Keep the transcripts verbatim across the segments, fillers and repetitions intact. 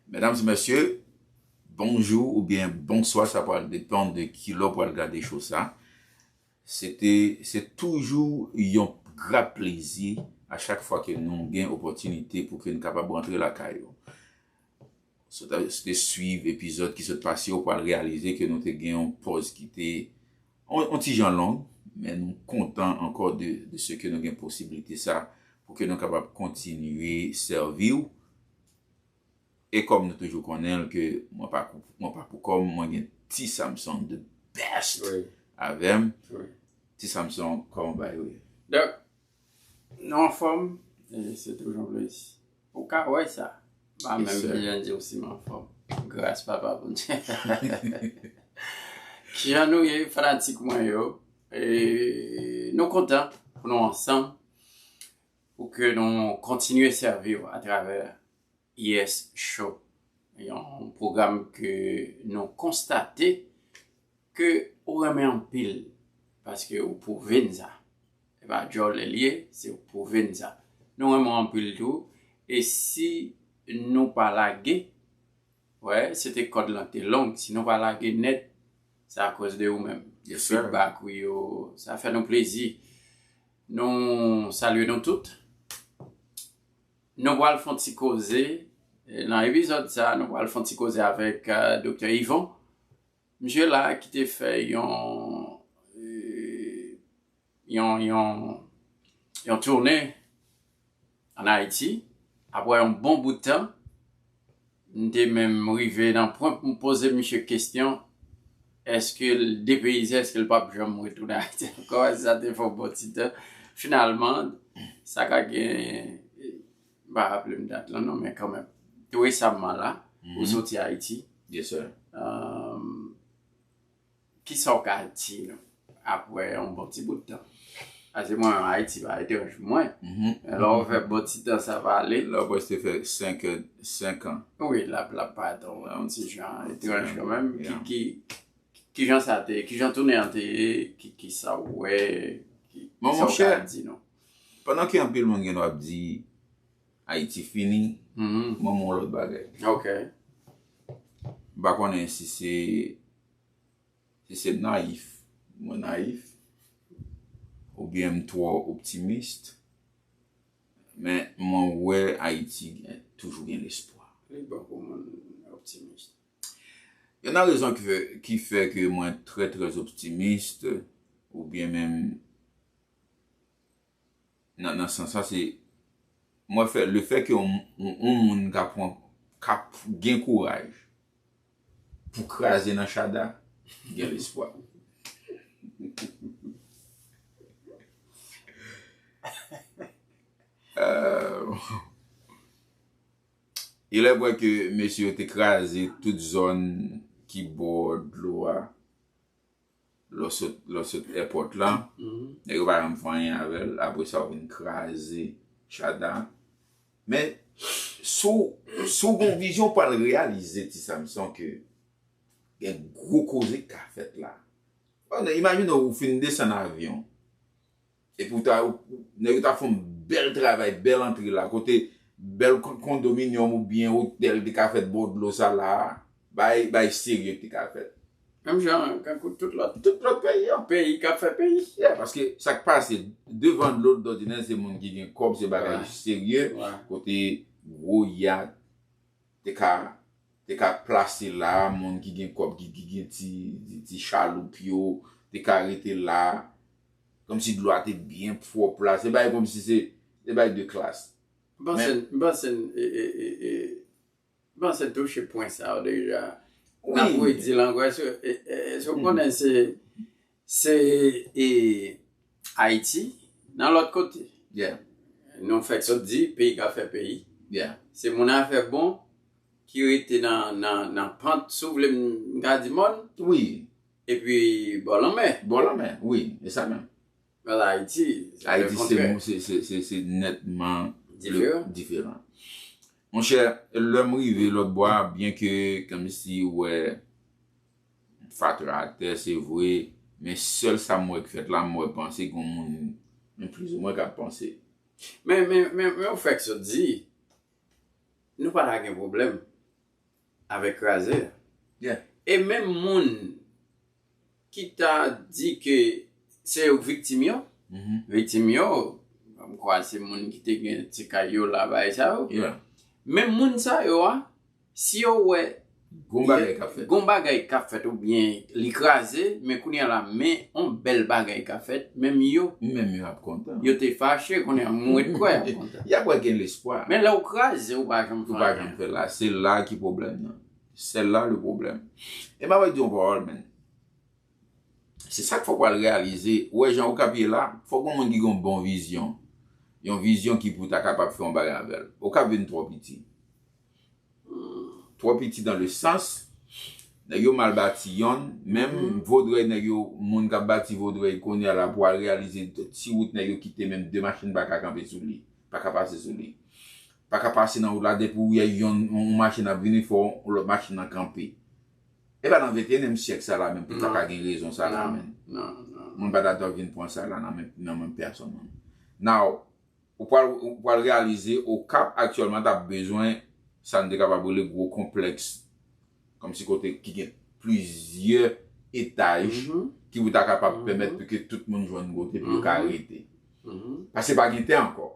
Medam e mesye, bonjou oubyen bonswa, sa pral depann de ki lè w pral gade show sa. Se te, se toujou yon gra plezi a chak fwa ke nou gen opòtinite pou ke nou kapab rantre lakay ou. Si w ta, si w te swiv epizòd ki sot pase yo, w pral reyalize ke nou te gen yon pòz ki te yon, yon ti jan long, men nou kontan ankò de, de se ke nou gen posiblite sa pou ke nou kapab kontinye sèvi w. E kòm nou toujou konnen l ke mwen pa pou, mwen pa pou kò m, mwen gen Ti Samson the best avè m. Ti Samson, kòman bagay yo ye? Dòk, nou anfòm, e se toujou yon plezi. Ou ka wè sa. Pa menm bezwen di w si m anfòm. Gras Papa Bondye. Kijan nou ye, fanatik mwen yo? E nou kontan pou nou ansanm, pou ke nou kontinye sèvi w atravè Yes Show. Yon pwogram ke nou konstate ke ou renmen anpil, paske ou pwouve n sa. E pa djòl li ye, se ou pwouve n sa. Nou renmen w anpil tou, e si nou pa lage, wè, se te kòd lan te long, si nou pa lage nèt, se akoz de ou menm. Feedback ou yo, sa fè nou plezi. Nou salye nou tout. Nou pral fè yon ti koze. Nan epizòd sa, nou pral fè yon ti koze avèk Doktè Yvon. Misye la ki te fè yon yon yon yon toune ann Ayiti. Apre yon bon bout tan, m te menm rive nan pwen pou m poze misye kesyon, èske l depeyize, èske l p ap janm retounen Ayiti ankò? Sa te fè yon bon ti tan. Finalman, sa ka gen, m pa raple m dat lan non, men kanmenm, tou resamman la, ou soti Ayiti. Kisa w ka di nou apre yon bon ti bout tan? Paske mwen, Ayiti pa etranj pou mwen. Lè w fè bon ti tan sa pale. Lè w prèske fè senk an. Wi, l ap, l ap parèt yon ti jan etranj kanmenm. Ki, ki, kijan sa te ye? Kijan tounen an te ye? Ki, kisa w wè? Kisa w ka di nou? Pandan ke anpil moun gen dwa ap di Ayiti fini, mwen, m wè yon lòt bagay. M pa konnen si se si se nayif, mwen nayif, oubyen m twò optimist, men mwen wè Ayiti toujou gen lespwa. Li bon pou moun optimist. Youn nan rezon ki fè, ki fè ke mwen trè, trè optimist, oubyen menm nan, nan sans sa, se, mwen fè, lefè ke yon, yon, yon moun ka pran, ka p-, gen kouraj pou kraze nan chada, gen lespwa. Euh, il est vrai que mesye yo te kraze tout zòn ki bò dlo a, lè w sot, lè w sot èpòt la, nèg yo pa janm fè anyen avè l, apre sa w vin kraze chada. Men, si w, si w gen yon vizyon, w pral reyalize, Ti Samson, ke gen gwo koze k ka fèt la. Bon, imajine w, ou fin desann avyon, epi w ta, ou, nèg yo ta fè yon bèl travay, bèl antre la, kote bèl kon-, kondominyòm oubyen otèl te ka fèt bò dlo sa la, bay, bay serye ki te ka fèt. Menm jan tankou tout lòt, tout lòt peyi yo. Peyi k ap fè peyi. Yeah, paske sa k pase devan dlo dòdinè se moun ki gen kòb, se bagay serye, kote gwo yat te ka, te ka plase la, moun ki gen kòb, ki, ki gen ti, ti, ti chaloup yo, te ka rete la, kòmsi dlo a te byen pwòp la. Se bagay kòmsi se, se bagay de klas. M panse, m panse, e, e, e, e, m panse n touche pwen sa yo deja. N ap redi l ankò. Èske, e, e, èske w konnen se, se, e, Ayiti, nan lòt kote? Nou fèk sot di, peyi ka fè peyi. Se moun afè bon ki rete nan, nan, nan pant, si w vle m, m ka di mòn. Wi. Epi bò lanmè. Bò lanmè, wi, e sa menm. But Ayiti, se Ayiti, se, se, se, se, se nètman diferan. Diferan. Monchè, lè m rive lòt bò a, byen ke kòmsi w wè fatra atè, se vre, men sèl sa m wè k fèt la, m wè panse gen yon moun, men plizoumwen k ap panse. Men, men, men, men ou fèk sot di, nou pa ta gen pwoblèm. avèk kraze. E menm moun ki ta di ke se yo k viktim yo, viktim yo, m kwè se moun ki te gen ti kay yo la, bagay sa yo. Menm moun sa yo a, si yo wè gon bagay k ap fèt, gon bagay k ap fèt oubyen li kraze, men kounye a la, men on bèl bagay k ap fèt, menm yo, menm yo ap kontan. Yo te fache, kounye a m ret kwè y ap kontan. Y ap wè gen lespwa. Men lè w kraze, ou pa janm fè anyen. Ou pa janm fè la. Se la ki pwoblèm nan. C'est là le problème. E m ap di yon pawòl, men. Se sa k fè w pral reyalize, ou wè jan Okap ye la, fòk yon moun ki gen yon bon vizyon. Yon vizyon ki pou ta kapab fè yon bagay avè l. Okap vin twò piti. Twò piti dans le sens, nèg yo mal bati yonn, menm Vodrèy nèg yo, moun k ap bati Vodrèy kounye a la pou al reyalize ti wout nèg yo kite menm de machin pa ka kanpe sou li, pa ka pase sou li. Pa ka pase nan wout la depi w wè yon, yon machin ap vini fò yon lòt machin nan kanpe. E pa nan venteyenyèm syèk sa la menm pou ta ka gen rezon sa la menm. Moun pa ta dwe vin pran sa la nan men, nan men pèsonn menm. Now, ou pral, ou pral reyalize Okap aktyèlman t ap bezwen sa n te kapab rele gwo konplèks. Kòmsi kote ki gen plizyè etaj ki pou ta kapab pèmèt pou ke tout moun jwenn kote pou yo ka rete. Paske pa gen tè ankò.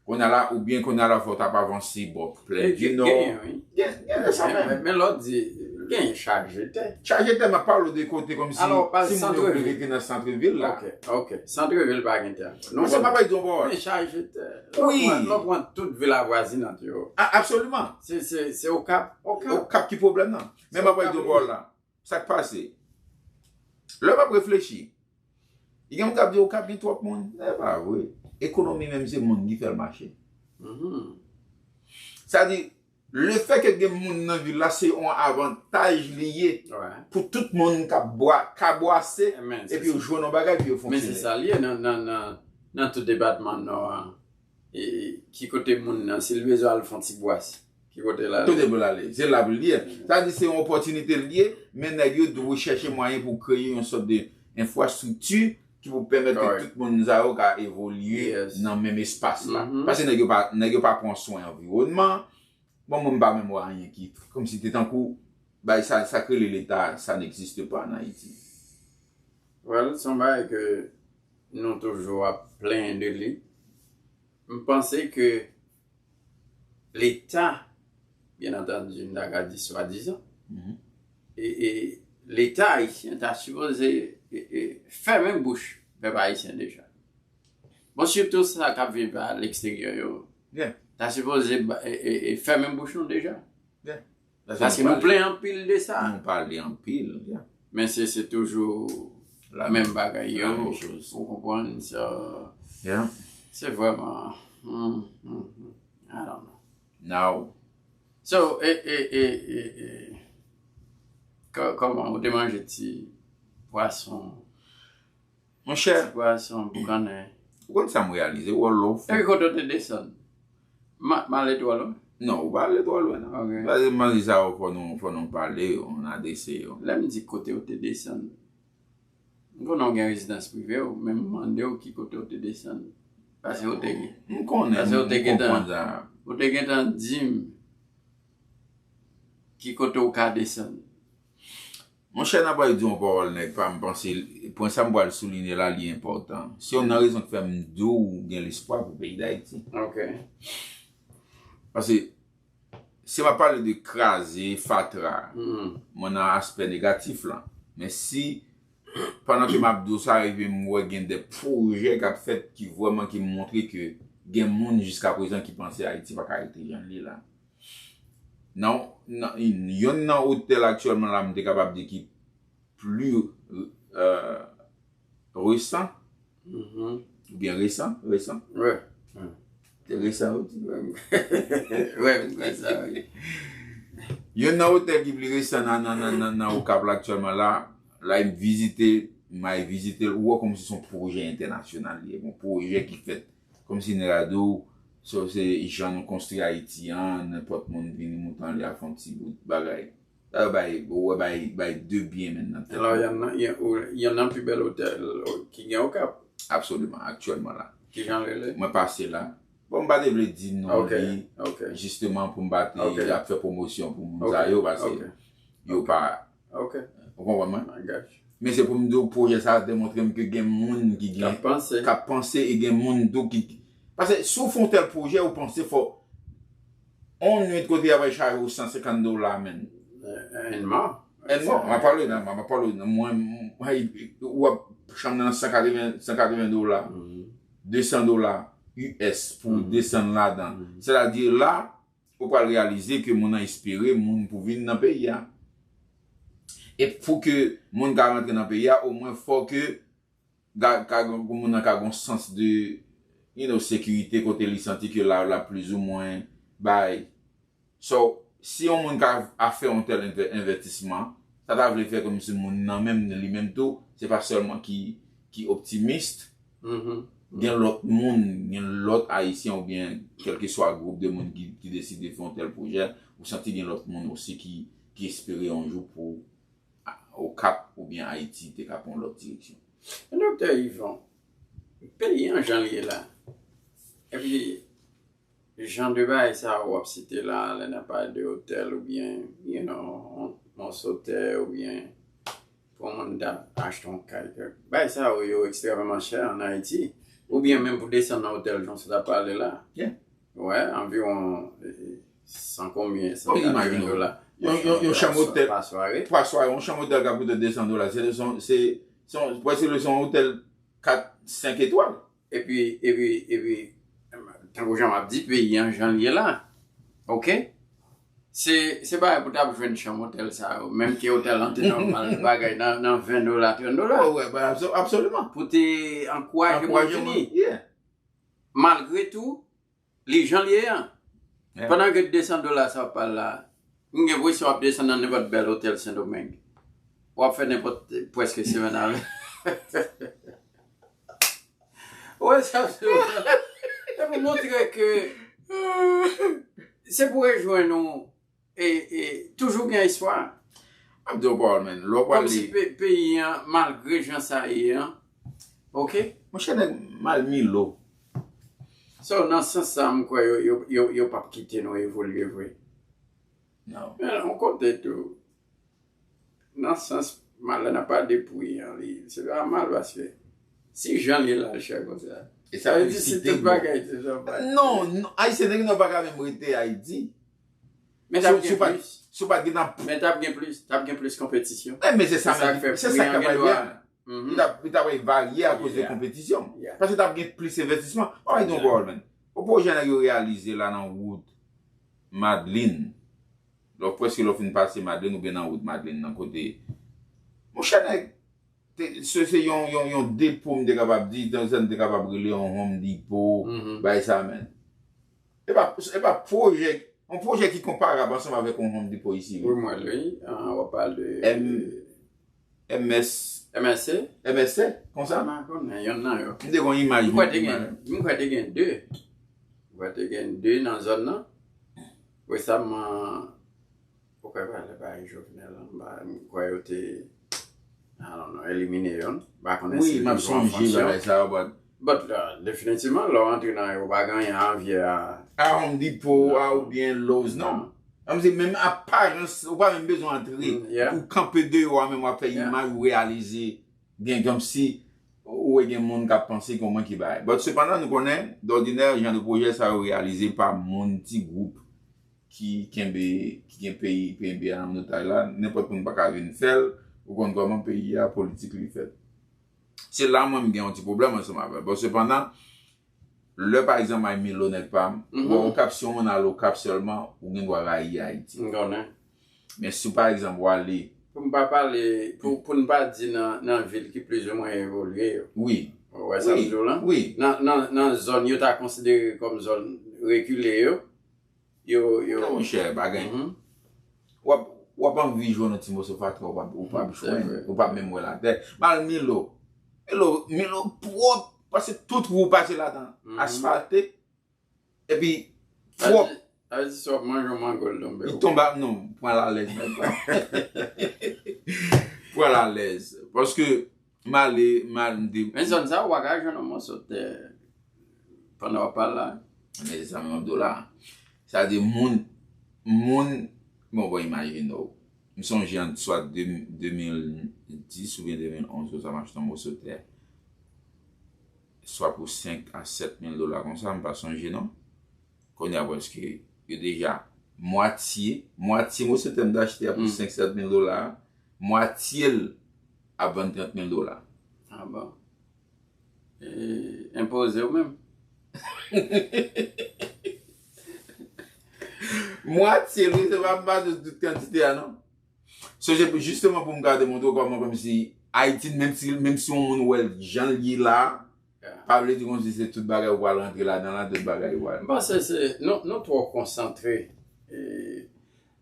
Kounye a la, oubyen kounye a la fò w t ap avanse bò Plèn di Nò. Gen, gen de sa menm. Men lè w di gen chaje tè. Chaje tè, m ap pale w de kote kòmsi si moun yo vle rete nan sant vil la. Ok, ok. Sant vil pa gen tè ankò. Paske m ap di yon pawòl. Men chaje tè. Wi. Lè w pran tout vil avwazinant yo. Absoliman. Se, se, se Okap. Okap ki pwoblèm nan. Men m ap di yon pawòl la. Sa k pase? Lè m ap reflechi, gen moun k ap di Okap gen twòp moun. E pa vre. Ekonomi menm se moun ki fè l mache. Sa di, lefètke gen moun nan vil la, se yon avantaj li ye pou tout moun ka bwa-, ka bwase, epi yo jwenn yon bagay, epi yo fonksyone. Men se sa l ye nan, nan, nan, nan tout depatman Nò a. E, ki kote moun nan, si l bezwen al fè yon ti bwase, ki kote l ale? Kote pou l ale? Se la pou l ye. Sa di se yon opòtinite l ye, men nèg yo dwe chèche mwayen pou kreye yon sòt de enfrastrikti ki pou pèmèt ke tout moun sa yo ka evolye nan menm espas la. Paske nèg yo pa, nèg yo pa pran swen anviwònman. Bon, mwen m pa menm wè anyen ki, kòmsi te tankou, bay sa, sa k rele Leta, ça n'existe pas en Haïti. Well, se yon bagay ke nou toujou ap plenyen de li. M panse ke Leta, byen antandi, m ta ka di swadizan, e, e Leta ayisyen ta sipoze, e, e, fèmen bouch pèp ayisyen deja. Bon, sitou sa k ap viv a leksteryè yo, ta sipoze ba-, e, e, e fèmen bouch nou deja. Paske nou plenyen anpil de sa. Nou pale anpil, yeah. Men se, se toujou menm bagay yo, ou konprann, so, se vrèman, hmm, hmm, hmm, I don't know. Now. So, e, e, e, e, e, kò-, kòman ou te manje ti pwason? Monchè, ti pwason, boukannen. Ou konn sa m reyalize, wè lè w fè. Epi kote w te desann? Ma-, m ale twò lwen? Non, ou pa ale twò lwen, non. Ok. Paske manje sa yo, fò nou, fò nou pale yo, nou adrese yo. Lè m di kote w te desann, m konnen w gen rezidans prive w, men m mande w ki kote w te desann. Paske w te gen. M konnen, paske w te m gentan, konprann sa. Ou te gentan di m ki kote w ka desann. Monchè, n ap pral di yon pawòl nèg pa m, panse, pwen sa m pral souliye la, li enpòtan. Se youn nan rezon ki fè m di w gen lespwa pou peyi Dayiti. Ok. Paske, si m ap pale de kraze, fatra, mwen nan aspè negatif la. Men si, pandan ke m ap di w sa, epi m wè gen de pwojè k ap fèt ki vrèman ki montre ke gen moun jiskaprezan ki panse Ayiti pa ka rete jan l ye la. Nan, nan, yonn nan otèl aktyèlman la, m te kapab di ki pli, euh, resan, oubyen resan, resan. Te resan, wi. Wè, m kwè sa, wi. Yonn nan otèl ki pli resan nan, nan, nan, nan, nan Okap la aktyèlman la, la, m vizite, m al vizite l, ou wè kòmsi se yon pwojè entènasyonal li ye, yon pwojè ki fèt kòmsi nèg la di w, so, se jan nou konstwi Ayiti an, nenpòt moun vini mouton li a fè yon ti bout bagay. Sa yo bay, ou wè bay, bay de byen menm nan tèt. Alò, yonn nan, yonn, yonn nan pi bèl otèl ki gen Okap. Absoliman, aktyèlman la. Kijan l rele? Mwen pase la. Bon, m pa te vle di non li, jisteman pou m pa te ap fè pwomosyon pou moun sa yo, paske yo pa, ou konprann mwen? Men se pou m di w, pwojè sa a demontre m ke gen moun ki gen, k ap panse e gen moun tou ki, paske si w fè yon tèl pwojè, ou panse fò, yon nwit kote y ap al chaje w san senkant dola, menn. And more. And more. M ap pale nan, m ap pale nan, mwen, mwen, w ap chanm nan san katreven, san katreven dola, de san dola U S pou desann ladan. Sètadi la, ou pral reyalize ke moun nan espere moun pou vin nan peyi a. E pou ke moun ka rantre nan peyi a, omwen fò ke ga- ka gon- moun nan ka gon sans de, you know, sekirite kote li santi ke la, la plizoumwen bay. So, si yon moun ka a fè yon tèl envè- envètisman, sa ta vle fè kòmsi moun nan menm, li menm tou, se pa sèlman ki, ki optimis. Gen lòt moun, gen lòt Ayisyen oubyen kèlkeswa gwoup de moun ki, ki deside fè yon tèl pwojè, ou santi gen lòt moun osi ki, ki espere yon jou pou Okap oubyen Ayiti te ka pran yon lòt direksyon. Men Doktè Yvon, peyi an jan l ye la, epi jan de bagay sa yo w ap site la, lè n ap pale de otèl oubyen, you know, yon mòso tè oubyen pou yon moun ta achte yon kay, kèk bagay sa yo, yo ekstrèmeman chè ann Ayiti. Oubyen menm pou desann nan otèl, jan w sot ap pale la. Wè, anviwon, eh, san konbyen, san katreven dola. Yon, yon, yon chanm otèl, pa sware. Pa sware, yon chanm otèl ka koute de san dola. Se, se, se, se, prèske se yon otèl kat, senk etwal. Epi, epi, epi, tankou jan m ap di, peyi an jan l ye la. Oke? Se, se bagay pou t ap jwenn chanm otèl sa yo, menm ke otèl lan te nòmal, bagay nan, nan ven dola, trant dola. Oh, wè, ba, abso- absoliman. Pou te ankouraje moun vini. Malgre tou, li jan l ye an. Pandan ke de san dola sa w ap pale la, m gen enpresyon w ap desann nan nenpòt bèl otèl Sendomeng. W ap fè nenpòt, prèske semèn avè. Wè, sa, se pou montre ke se pou rejwenn nou e, e toujou gen espwa. M ap di w pawòl, men. Lè w pral li. Kòmsi pe- peyi an, malgre jan sa ye an, oke? Monchè, nèg mal Milo. So, nan sans sa, m kwè yo, yo, yo, yo p ap kite nou evolye vre. Men, yon kote tou, nan sans, malè n ap pale de pri an, li, se pa mal, paske si jan l ye la, l chè konsa. E sa vle di si tout bagay te jan pa. Non, non, Ayisyen te gen pa ka menm rete Ayiti. Men t ap gen plis. Si w pa t gen ap- Men t ap gen plis, t ap gen plis konpetisyon. Men, men se sa menm, se sa k ap rive. Li t ap, li t ap varye akoz de konpetisyon. Paske t ap gen plis envestisman. Mwen bay nou yon pawòl, men. Yon pwojè nèg yo reyalize la nan wout Madlin. Lè w prèske lè w fin pase Madlin oubyen nan wout Madlin nan kote. Monchè nèg, te- se, se yon, yon, yon depo m te kapab di, tan zan m te kapab rele yon Home Depot, bay sa men. E pa, e pa pwojè, yon pwojè ki konparab ansanm avèk yon Home Depot isi. Wi, mwen, wi. Ah, w ap pale de M- M S. M S C? M S C, konsa? M pa konnen, yonn nan yo. M te gon imaj. M kwè te gen, m kwè te gen de. M kwè te gen de nan zòn nan. Resaman, ou kwè pale bay Jovenel, m pa- m kwè yo te, I don't know, elimine yonn. M pa konnen si li toujou an fonksyon. Wi, m ap sonje bagay sa yo, but But, uh, definitivman, lè w antre nan yo, pa gen anyen a anvye a. A Home Depot, a oubyen Lowe's, non. Sa vle di, menm aparans, ou pa menm bezwen antre. Ou kanpe deyò a, menm w ap fè imaj, ou reyalize, gen kòmsi, ou wè gen moun k ap panse kòman ki bagay. But, sepandan, nou konnen, dòdinè, jan de pwojè sa yo reyalize pa moun, ti gwoup ki kenbe, ki gen peyi, kenbe an otaj la, nenpòt moun pa ka vin fè l, ou konn kòman peyi a, politik li fèt. Se la mwen m gen yon ti pwoblèm ansanm avè l. Bon, sepandan, lè pa egzanp ay Milo nèg pa m, ou wè Okap, si yon moun al Okap sèlman, ou gen dwa rayi Ayiti. M konnen. Men si pa egzanp ou ale. Pou m pa pale, pou, pou n pa di nan, nan vil ki plizoumwen evolye yo. Wi. Ou wè sa m di w lan? Wi. Nan, nan, nan zòn yo ta konsidere kòm zòn rekile yo, yo, yo. Monchè, bagay. W ap, w ap anvi jwenn yon ti moso fatra, ou p ap, ou p ap jwenn, ou p ap menm wè latè. M al Milo. Milo, Milo pwòp, paske tout wou pase ladan. Asfalte. Epi, pwòp. Sa vle di, sa vle di si w ap manje yon mango, l tonbe. Li tonbe, non, pran l alèz, nèg la. Pran l alèz. Paske, M ale, m al, m te. Men zòn sa, ou pa ka jwenn yon moso tè pandan w ap pale la. Men se sa menm ap di w la. Sa di moun, moun, bon, bon, imajine w. M sonje an swa de, de mil dis oubyen de mil onz, sa m achte yon moso tè. Swa pou senk a sèt mil dola konsa, m pa sonje non. Kounye a prèske, yo deja mwatye, mwatye moso tè m t achte a pou senk sèt mil dola, mwatye l ap vann trant mil dola. Ah bon? E, enpoze w menm. Mwatye l, wi, se pa, m pa di w tout kantite a, non. So, se pou, jisteman pou m ka demontre w kòman, kòmsi, Ayiti, menm si, menm si yon moun wè l jan l ye la, pa vle di kòmsi se tout bagay ou pral rantre ladan la, tout bagay ou pral. M panse se, nou, nou twò konsantre. E,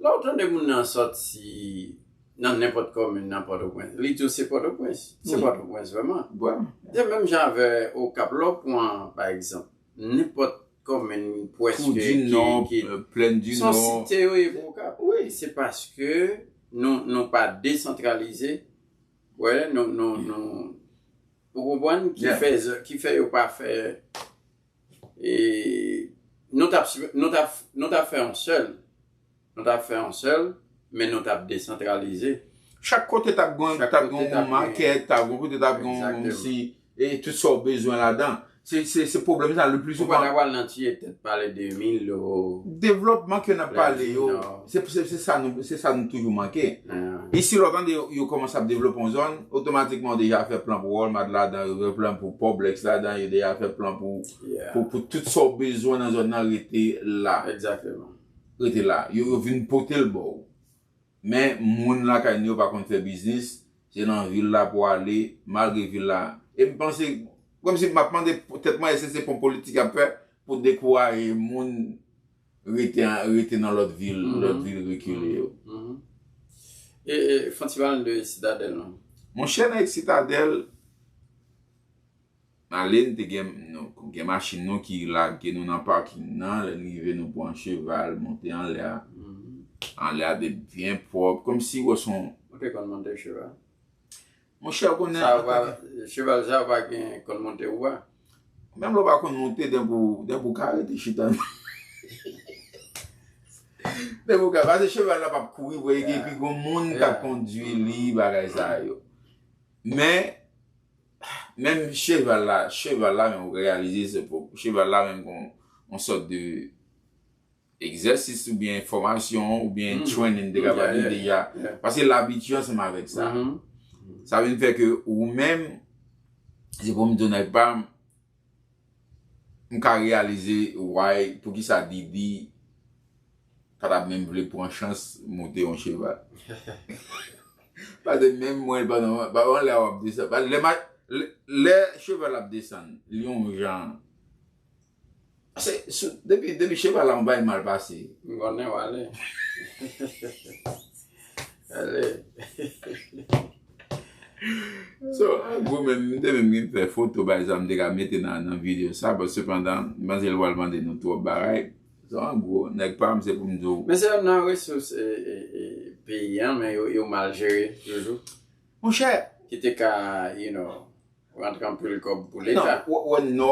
lè w tande moun nan sòti nan nenpòt kòmin nan Pòtoprens, li di w se Pòtoprens. Se Pòtoprens vrèman. Se menm jan avè Okap. Lè w pran, pa egzanp, nenpòt kòmin prèske ki, ki, se yon site yo ye pou Okap. Se paske nou, nou pa desantralize. Wè, nou, nou, nou, ou konprann? Ki fè, ki fè yo pa fè, e, nou t ap, nou t ap, nou t ap fè yon sèl. Nou t ap fè yon sèl, men nou t ap desantralize. Chak kote t ap gen, t ap gen yon makèt, t ap gen yon kote, t ap gen yon, kòmsi, e tout sa w bezwen ladan. Se, se, se pwoblèm sa, le pli souvan. Ou pa ta pral nan tiye tèt pale de Milo. Devlòpman ke n ap pale yo, se, se, se sa nou, se sa nou toujou manke. Isi, lè w tande yo, yo kòmanse ap devlope yon zòn, otomatikman, yo deja fè plan pou Walmart ladan, yo fè plan pou Publix ladan, yo deja fè plan pou, pou, pou tout sa w bezwen nan zòn nan rete la. Rete la. Yo, yo vin pote l ba w. Men moun lakay nou yo pa konn fè biznis, se nan vil la pou ale, malgre vil la. E m panse, kòmsi m ap mande tèt mwen, èske se pon politik y ap fè pou dekouraje moun rete, rete nan lòt vil, lòt vil rekile yo. E, e, fon ti pale de Sitadèl, non? Monchè, nèg Sitadèl, ale, n te gen, nou, gen machin nou ki lage nou nan pakin nan, lè n rive nou pran cheval, monte anlè a. Anlè a te byen pwòp, kòmsi w wè se yon. Ou te konn monte cheval? Monchè, ou konnen. Sa w pa, cheval sa w pa gen konn monte ou a? Menm lè w pa konn monte, depi w, depi w ka rete chita. Depi w ka, paske cheval la p ap kouri vre, epi gon moun k ap kondui li, bagay sa yo. Men, menm cheval la, cheval la menm, ou reyalize se pou cheval la menm gon yon sòt de egzèsis oubyen fòmasyon oubyen training te ka ba li deja. Paske l abitye ansanm avèk sa. Sa vin fè ke ou menm, se pou m di w nèg pa m, m ka reyalize why, poukisa Didi pa t ap menm vle pran chans monte yon cheval. Paske menm mwen, pandan, pandan lè w ap desann, lè, lè, lè cheval ap desann, li yon jan. Se, se, depi, depi cheval la, yon bagay mal pase. M konnen w ale. Ale. So, an gwo menm, m te menm gen fè foto, bagay sa, m te ka mete nan, nan videyo sa, but sepandan, manzè l pral mande nou twòp bagay. So, an gwo, nèg pa m, se pou m di w. Men se youn nan resous, e, e, e, peyi an, men yo, yo mal jere toujou. Monchè. Ki te ka, you know, rantre anpil kòb pou Leta. Non, w, w, Nò,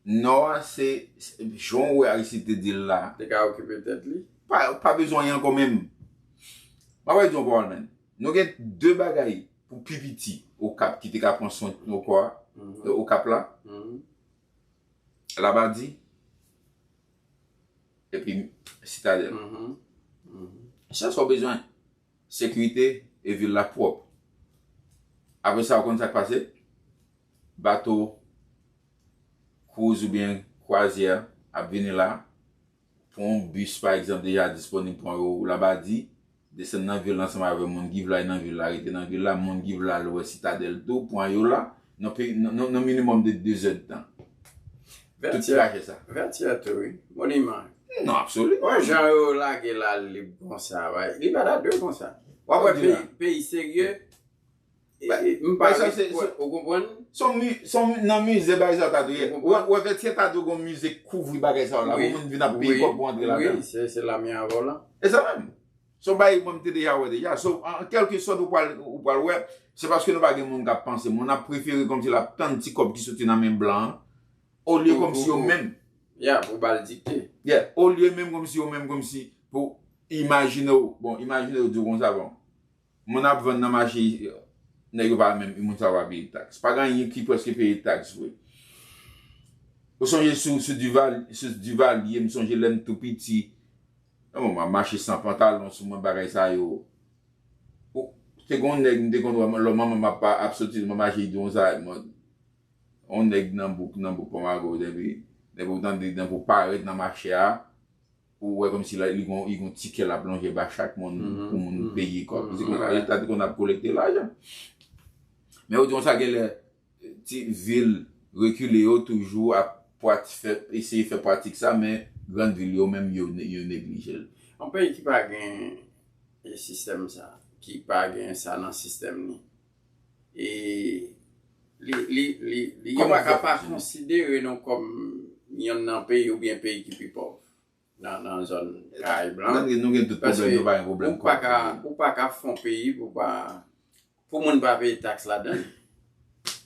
Nò a, se, se, jan w wè Aristide te di l la. Te ka okipe tèt li. Pa, pa bezwen anyen ankò menm. M ap di yon pawòl, menm. Nou gen de bagay pou pi piti Okap ki te ka pran swen Okap, Okap la. Labadi epi Sitadèl. Se sa w bezwen. Sekirite e vil la pwòp. Apre sa, ou konn sa k pase? Bato, cruise oubyen kwazyè ap vini la. Pran yon bis, pa egzanp, deja disponib, pran yo Labadi, desann nan vil la ansanm avè moun ki vle al nan vil la, rete nan vil la, moun ki vle al wè Sitadèl tou, pran yo la, nan peyi, nan, nan, nan minimòm de de zèdtan. Tout ti rachè sa. Vètyè tou, wi. Moniman. Non, absoliman. Wè jan yo lage la lib konsa, wi. Li pa ta dwe konsa. W ap wè peyi, peyi serye. E, e, m pa ri, ou konprann? Se yon mi-, se yon mi-, nan mize bagay sa ta dwe. Ou konprann? Wè, wè Vètyè ta dwe gon mize kouvri bagay sa yo la. Pou moun vin ap peye kòb pou antre ladan. Wi, se, se la mi avè w la. E sa menm. Se yon bagay mwen m te deja wè deja. So, an, an kèlkesòt ou pral, ou pral wè, se paske nou pa gen moun k ap panse. Moun ap prefere kòmsi l ap tann ti kòb ki soti nan men blan an, olye kòmsi yo menm. Ya, pou ba l dikte. Yeah. Olye menm kòmsi yo menm kòmsi pou imajine w, bon, imajine w di w konsa, bon, moun ap vann nan mache, nèg yo pa menm, moun sa yo pa peye taks. Pa gen anyen ki prèske peye taks vre. Ou sonje sou, sou Dival, sou Divalye, m sonje lè m tou piti, bon, m ap mache san pantalon sou mwen, bagay sa yo. Ou, te gen yon nèg m te konn wè lò manman m ap, ap soti, m ap mache, li di yon sa, yon nèg nan bouk, nan bouk Pòmago, depi, depi w tande, depi w parèt nan mache a, ou wè kòmsi li gon, li gon tikè l ap lonje ba chak moun pou moun peye kòb. Se konsa leta te konn ap kolekte lajan. Men ou di konsa genlè ti vil rekile yo toujou ap pwati fè, eseye fè pwatik sa, men grann vil yo menm yo, yo neglije l. Yon peyi ki pa gen e sistèm sa, ki pa gen sa nan sistèm li, e li, li, li, li yo pa ka pa konsidere nou kòm yonn nan peyi oubyen peyi ki pi pòv nan, nan zòn Karayib lan. Nou gen tout pwoblèm, nou pa gen pwoblèm. Ou pa ka, ou pa ka fè yon peyi pou pa, pou moun pa peye taks ladan l.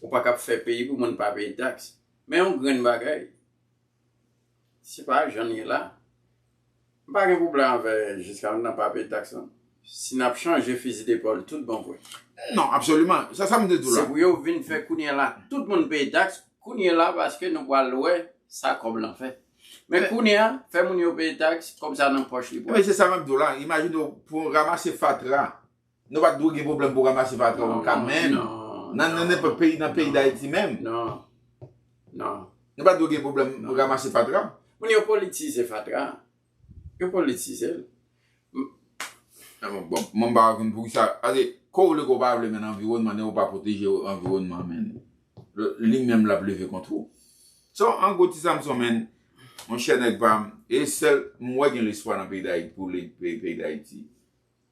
Ou pa ka fè peyi pou moun pa peye taks. Men yon grenn bagay, se pa jan n ye la. M pa gen pwoblèm avè jiska nan pa peye taks lan. Si n ap chanje fizi depòl tout bon vre. Non, absoliman. Sa, sa m te di w la. Se pou yo vin fè kounye a la, tout moun peye taks, kounye a la, paske nou pral wè sa kòb lan fè. Men kounye a, fè moun yo peye taks, kòb sa nan pòch li pral. Men se sa m ap di w la. Imajine w pou ranmase fatra. Nou pa t dwe gen pwoblèm pou ranmase fatra nan ka menm. Nan, nan nenpòt peyi, nan peyi Dayiti menm. Non. Non. Nou pa t dwe gen pwoblèm pou ranmase fatra. Moun yo politize fatra. Yo politize l. Bon, mwen m pa konn poukisa. Pase, ke w vle ke w pa vle, men anviwònman, nèg ou pa pwoteje anviwònman, men li menm l ap leve kont ou. So, an gwo, Ti Samson, men, monchè nèg pa m, e sèl, m wè gen lespwa nan peyi Dayiti, pou peyi Dayiti.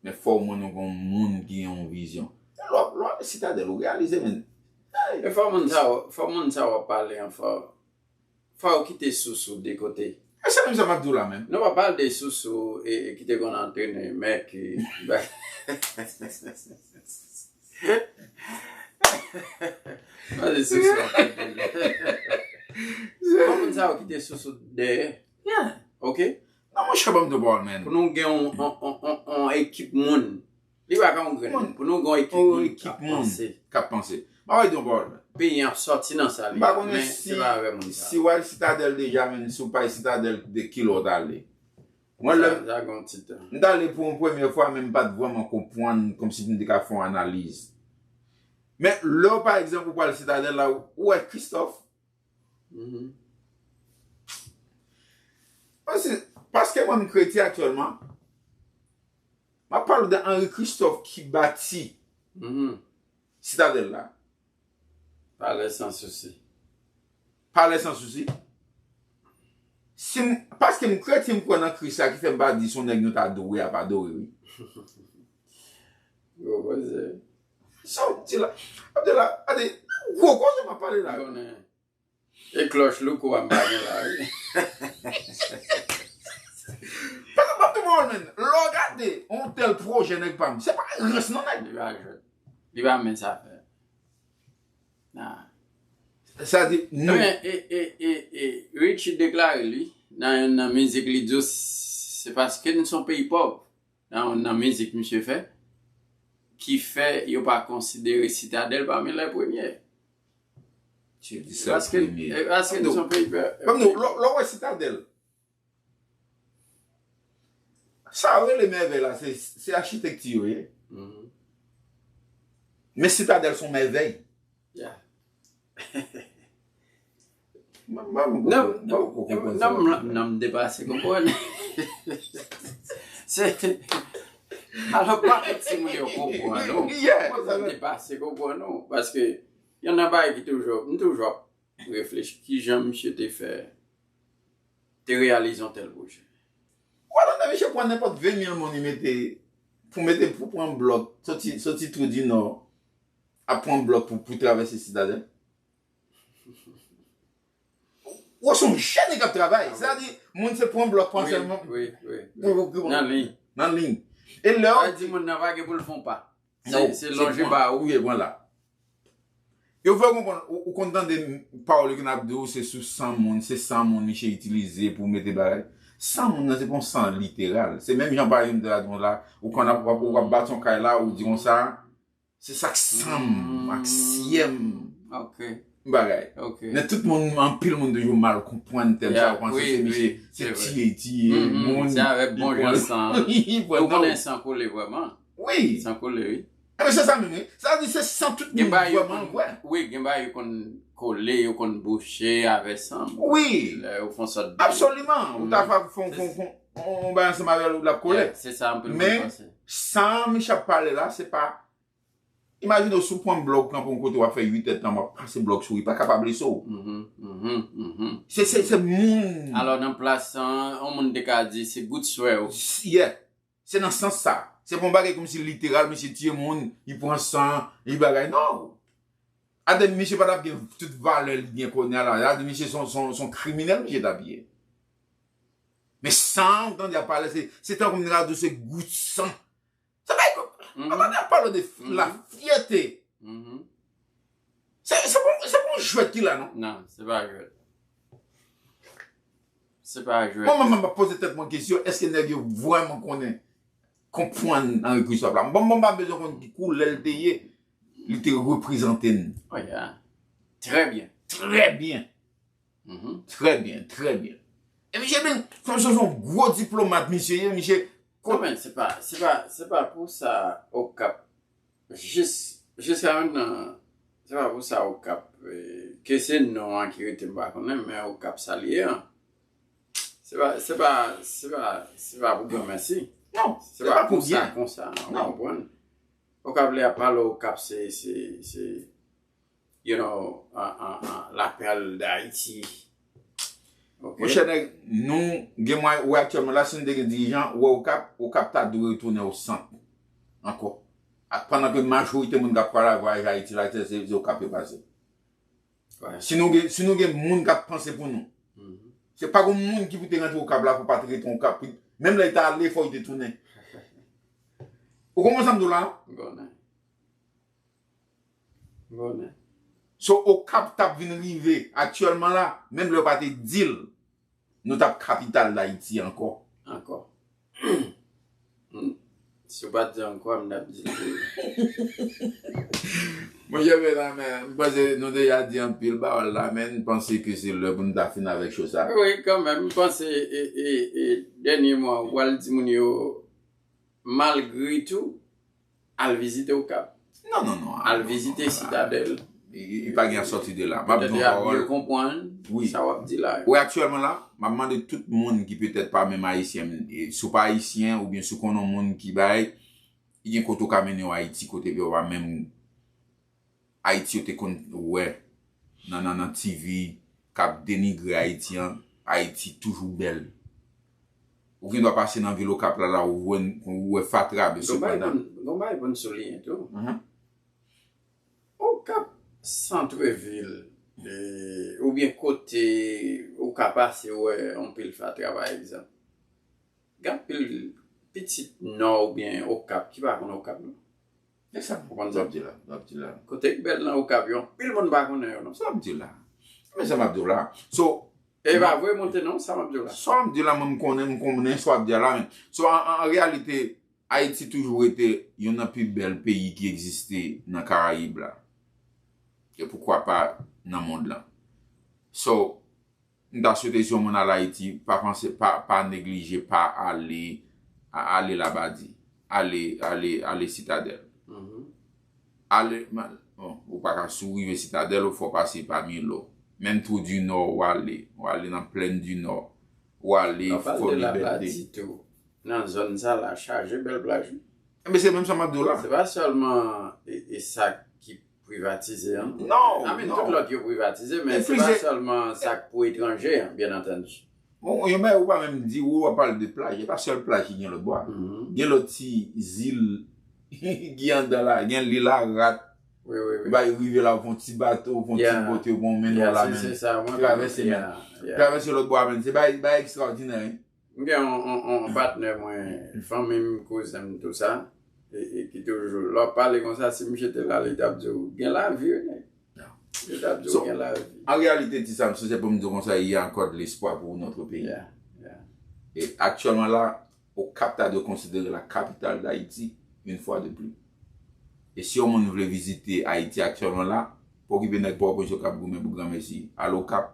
Men fò w mwen nou gon moun ki gen yon vizyon. Lò, lò, Sitadèl, ou reyalize, men. E fò moun sa, fò moun sa w ap pale an fò. Fò w kite sousou de kote. E se menm sa m ap di w la menm. Nou pa pale de sousou e, e ki te konn antrene mèk e. Pale sousou. Fò moun sa yo kite sousou dèyè. Ok? Non, monchè, ban m de pawòl, men. Pou nou gen yon, yon, yon, yon, yon ekip moun. Li pa ka yon grenn. Pou nou gen yon ekip moun k ap panse. K ap panse. M ap di yon pawòl, men. Peyi an ap sòti nan sa li ye la, men se pa avè moun sa. Si w al Sitadèl deja, men si w pa al Sitadèl, de kilè w t ale? Mwen, lè m t ale pou yon premye fwa, men m pa t vrèman konprann, kòmsi m te ka fè yon analiz. Men lè w, pa egzanp, ou pral Sitadèl la, ou wè Christophe, Paske, paske mwen m kretyen aktyèlman, m ap pale w de Henri Christophe ki bati Sitadèl la. Palè San Sousi. Palè San Sousi. Si m, paske m kretyen, m kwè nan Kris la, ki fè m pa di se yon nèg nou ta dwe ap adore, wi. Gwo koze. Sa w di la? Abdela, gade, gwo koze m ap pale la. Konnen. E klòch louko a m pa gen la, wi. Paske m ap di w, men, lè w gade yon tèl pwojè nèg pa m, se pa rans non, nèg. Li pa jwèt. Li pa men sa fè. Nah. Sa di, nou. Men, e, e, e, e, Richie deklare, li, nan, nan mizik, li di w, se paske n se yon peyi pòv. Nan, nan mizik misye fè, ki fè yo pa konsidere Sitadèl pami lè premye. Paske, paske nou se yon peyi pè. Kòm nou, lè, lè w wè Sitadèl, sa yo rele mèvèy la, se, se achitekti yo ye. Men Sitadèl se yon mèvèy. Yeah. Nanm depase konprann. Se alò pa tout timoun yo konprann nou. Konprann depase konprann nou. Paske yon nan bagay ki toujou, m toujou ap reflechi kijan misye te fè te reyalize yon tèl pwojè. Ou wè lè misye pran nenpòt ven mil moun li mete pou mete pou pran blòk soti soti Twou di Nò ap pran blòk pou pou travèse Sitadèl. Ou se yon jèn nèg k ap travay. Sètadi, moun se pran blòk pran sèlman. Wi, wi, wi. Nan liy. Nan liy. E lè w di moun nan pa gen pou l fè yon pa. Se lonje ba ou. Wi, pran la. Yo fè w konprann, ou, ou konn tande pawòl yo ki n ap di w se sou san moun, se san moun misye itilize pou mete bagay. San moun nan se pa yon san literal. Se menm jan pa yon de la, ou konn ap, w ap, w ap bat yon kay la, ou di konsa, se sa k san m, ak syè m. Ok. Bagay. Ok. Men tout moun, anpil moun toujou mal konprann tèm sa, yo panse se misye, se tiye, tiye moun. Se avèk bon jan san. Li pran. Ou konnen san kole vrèman. Wi. San kole, wi. Ebyen, se sa menm, wi. Sa vle di se san tout moun vrèman vre. Wi, gen bagay yo konn kole, yo konn bouche avè san. Wi. Lè yo fon sòt. Absoliman. Ou ta fè fon, fon, fon, on bagay ansanm avè l, l ap kole. Se sa anpil moun panse. San misye ap pale la, se pa. Imajine w si w pran blòk kanpe yon kote w ap fè uit èdtan w ap pase blòk sou li, pa ka pa blese w. Mhm, mhm, mhm. Se, se, se moun. Alò nan plas sa, yon moun te ka di se gout swè ou. Yeah. Se nan sans sa. Se pa yon bagay kòmsi literal, misye tiye moun, li pran san, li bagay. Non. Atè misye pa t ap gen tout valè li gen kounye a la. Atè misye se yon, se yon, se yon kriminèl misye t ap ye. Men san, ou tande ap pale, se, se tankou m ta di w se gout san. Se pa yon, atande ap pale de la fyète. Se, se pa, se pa yon jwèt ki la, non? Non, se pa jwèt. Se pa jwèt. Mwen menm, m ap poze tèt mwen kesyon, èske nèg yo vrèman konnen, konprann Henri Christophe la? Bon, mwen pa bezwen konn ki koulè l te ye, li te reprezante n. Oh, yeah. Trè byen. Trè byen. Trè byen, trè byen. E misye vin, kòm se yon gwo diplomat, misye ye, misye. Non, men, se pa, se pa, se pa pou sa Okap. Jis, jiska mentnan, se pa pou sa Okap. Eh, ke se non an ki rete m pa konnen, men Okap sa li ye an. Se pa, se pa, se pa, se pa pou granmèsi. Non, se pa pou sa konsa, non, ou konprann? Okap lè ap pale Okap se, se, se, you know, an, an, an, la perle d'Haïti. Ok. Monchè nèg, nou gen mwayen, wè aktyèlman la, si nou te gen dirijan, wè Okap, Okap ta dwe retounen o sant ankò. Ak pandan ke majorite moun k ap pale vwayaje Ayiti la, se, se, se Okap yo pase. Si nou gen, si nou gen moun k ap panse pou nou, se pa gen moun ki pou te rantre Okap la pou pa te rete Okap. Menm lè li ta ale, fò li te tounen. Ou konprann sa m di w la? M konnen. M konnen. So, Okap t ap vin rive aktyèlman la, menm lè yo pa te di l, nou t ap kapital Dayiti ankò. Ankò. Hmm. Si w pa t di ankò, m t ap di l tou. Monchè, men la, men, m panse nou deja di anpil pawòl la, men m panse ke se lè pou nou ta fin avèk cho sa. Wi, kanmenm, m panse, e, e, e, dènyèman, ou pral di moun yo, malgre tou, al vizite Okap. Non, non, non. Al vizite Sitadèl. Li, li pa gen sòti de la. M ap di yon pawòl. Yo konprann Wi. Sa w ap di la. Wi, aktyèlman la, m ap mande tout moun ki petèt pa menm ayisyen, e, si w pa ayisyen oubyen si w konnen yon moun ki bay, li gen kote w ka mennen yo Ayiti, kote yo pa menm Ayiti yo te konn wè nan, nan, nan T V k ap denigre Ayiti an, Ayiti toujou bèl. Ou gen dwa pase nan vil Okap la, la ou wè, ou wè fatra, men Gon bagay sepandan. pou n- gon bagay pou n souliyen tou. Mhm. Okap, santrevil, e, oubyen kote ou ka pase wè yon pil fatra, pa egzanp. Gen anpil pitit Nò oubyen Okap ki pa konn Okap, non. E sa Ou konn sa sa? Ap di la, ap di la. Kote k bèl nan Okap yo, anpil moun pa konnen yo, non. Sa ap di la. Men sa m ap di w la. So, E pa vre, monte non, sa m ap di w la. Sa m di la, mwen m konnen, m konnen sa w ap di a la, men. So, an, an, an reyalite, Ayiti toujou rete youn nan pi bèl peyi ki egziste nan Karayib la. E poukwa pa nan mond lan. So, m ta swete si yon moun al Ayiti, pa panse, pa, pa neglije, pa ale, a- ale Labadi, ale, ale, ale Sitadèl. Mhm. Ale, ma- bon, ou pa ka, si w rive Sitadèl, ou fò pase pa Milo. Menm Twou di Nò, ou ale, ou ale nan Plèn di Nò, ou ale An pale Fò de Libète. Labadi tou. Nan zòn sa la, chaje bèl plaj, wi. Ebyen, se menm sa m ap di w la. Se pa sèlman e, e sa ki privatize an. Non, I mean, non. Tout lòt yo privatize, men E se pa plizyè- sèlman sa k pou etranje an, byen antandi. Bon, yon bagay ou pa menm di, ou ap pale de plaj, e pa sèl plaj ki gen lòtbò a. Mhm. Gen lòt ti zil ki anndan la, gen lil Arat, Wi, wi, wi. bay rive la, ou fè yon ti bato, ou fè yon ti Yeah. bòt, ou pran men Yeah, la se- menm. se sa, mwen Travèse menm, menm. Yeah, yeah. Travèse lòtbò a menm. Se bay, bay ekstraòdinè, wi. M gen yon, yon, yon patnè mwen, fanmi m, kouzen m, tou sa, e, e ki toujou, lè w ap pale konsa, si misye te la, li t ap di w, gen lavi, wi, nèg. Yo t ap di So, w gen lavi. An reyalite, Ti Samson, se pou m di w konsa, il y a encore de l'espoir pour notre pays. Yeah, yeah. E aktyèlman la, Okap ta dwe konsidere la capitale d'Haïti, une fois de plus. E si yon moun vle vizite Ayiti aktyèlman la, pa okipe nèg PowerPoint yo k ap goumen pou granmesi. Al Okap,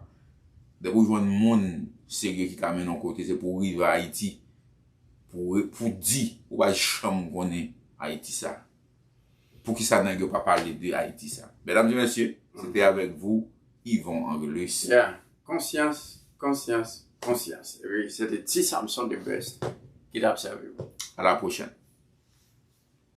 depi w jwenn moun serye ki ka mennen w kote, se pou w rive Ayiti, pou, pou di, ou pa janm konnen Ayiti sa. Poukisa nèg yo pa pale de Ayiti sa? Medam e mesye, se te avèk vou, Yvon Angelus. Yeah. Konsyans, konsyans, konsyans. Wi, se te Ti Samson the best ki t ap sèvi w. À la prochaine.